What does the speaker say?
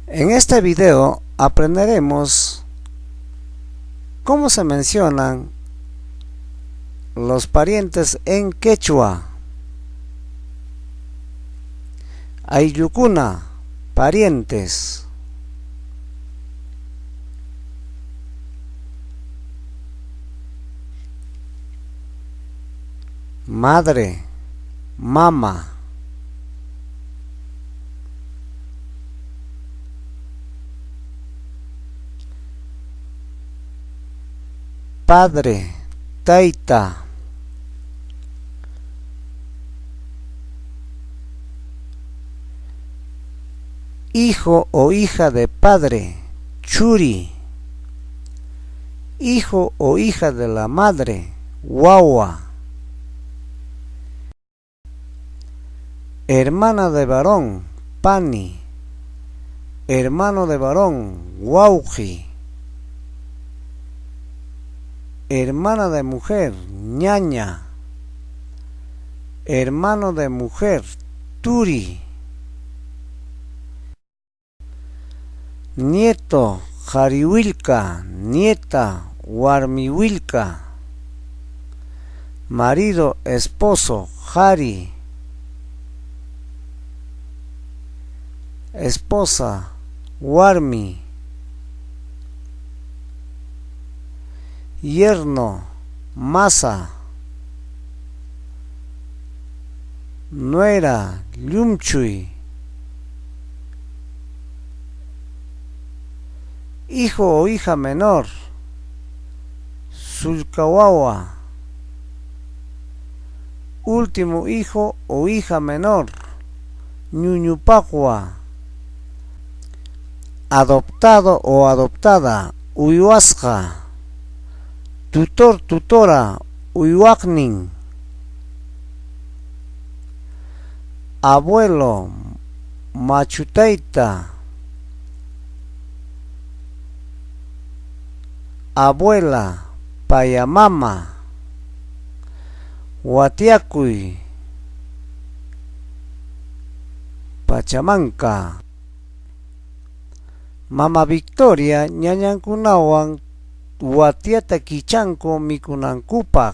En este video aprenderemos cómo se mencionan los parientes en quechua. Ayllukuna, parientes. Madre, mama. Padre, tayta. Hijo o hija de padre, churi. Hijo o hija de la madre, wawa. Hermana de varón, pani. Hermano de varón, wawqi. Hermana de mujer, ñaña. Hermano de mujer, turi. Nieto, qhari willka, nieta, warmi willka. Marido, esposo, qhari. Esposa, warmi. Yerno, masa. Nuera, llumchuy. Hijo o hija menor, sullka wawa. Último hijo o hija menor, ñuñupaqwa. Adoptado o adoptada, uywasqa. Tutor, tutora, uywaqnin. Abuelo, machutayta. Abuela, payamama. Watyakuy, Pachamanka. Mama Victoria ñañankunawan watyata kichanku mikunankupaq.